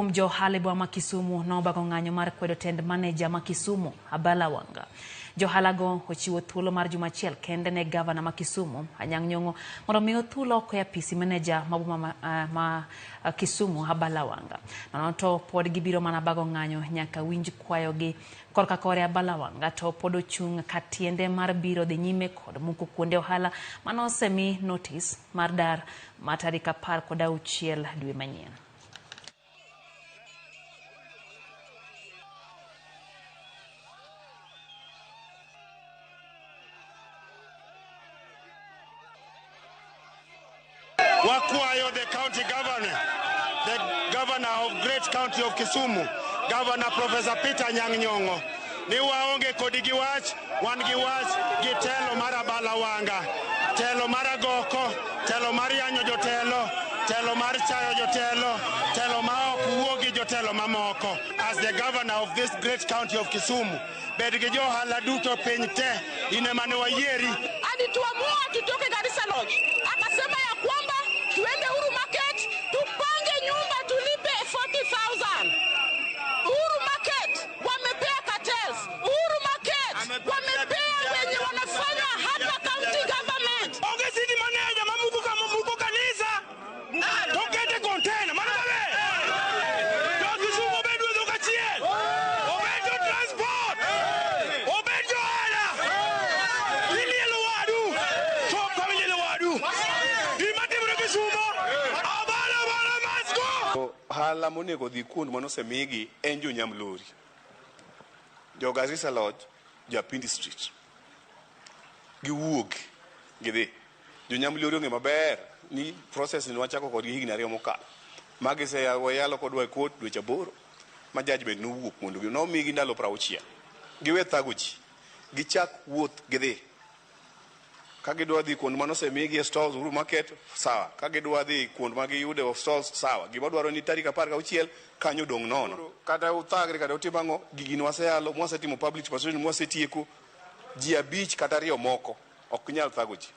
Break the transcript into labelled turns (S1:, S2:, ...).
S1: Kuom jo ohala e boma ma Kisumu nobago ng'anyo mar kwedo tend maneja ma Kisumu, Abala Wanga. Jo ohalago ochiwo thuolo mar juma achiel kende ne gavana ma Kisumu, Anyang' Nyong'o, mondo omi othul oko e apisi maneja ma boma ma, eh, ma eh, Kisumu, Abala Wanga. Nono to pod gibiro mana bago ng'anyo nyaka winj kwayogi. Korka kore Abala Wanga to pod ochung' ka tiende mar biro dhi nyime kod muko kuonde ohala mane osemi notis mar dar ma tarik 16 dwe manyien.
S2: Wakwayo the county governor, the governor of great county of Kisumu, Governor Professor Peter Anyang' Nyong'o, ni waonge kodi gi wach, wan gi wach gi telo mar Abala Wanga, telo mar agoko, telo mar yanyo jotelo, telo mar chayo jotelo, telo ma ok wuo gi jotelo mamoko. As the governor of this great county of Kisumu, bed gi jo ohala duto piny te, in ema ne wayieri.
S3: Alituamua tutoke Garissa Lodge, akasema ya kwamba tuende Uhuru Market tupange nyumba tulipe 40,000. Uhuru Market wamepea cartels. Uhuru Market wamepea wenye wanafanya hapa county government.
S2: Onge city manager mamuko kama muko kanisa to kete container mano maber. To Kisumu obed ruodh achiel, obed jo transport, obed jo ohala. Ilielo wadu, chop kama ilielo wadu. Gima timore Kisumu, Abala Abala must go.
S4: Ohala monego odhi kuond mane osemigi en jo Nyamlori, jo Garissa Lodge, jo Apindi Street. Giwuog gidhi. Jo Nyamlori ong'e maber ni process ni wachako kodgi higni ariyo mokalo. Ma giseyalo kodwa e court dweche aboro ma judgment nowuok mondo gi nomigi ndalo 60. Giwe thago ji. Gichak wuoth gidhi. Ka gidwa dhi kuond mane osemigi e stalls Uhuru Market, sawa. Ka gidwa dhi kuond ma giyude stalls, sawa. Gima dwaro ni tarik 16 kanyo odong' nono. Kata uthagre kata utim ang'o, gigi nwaseyalo, mwasetimo public participation, mwasetieko. Ji abich kata ariyo moko ok nyal thago ji.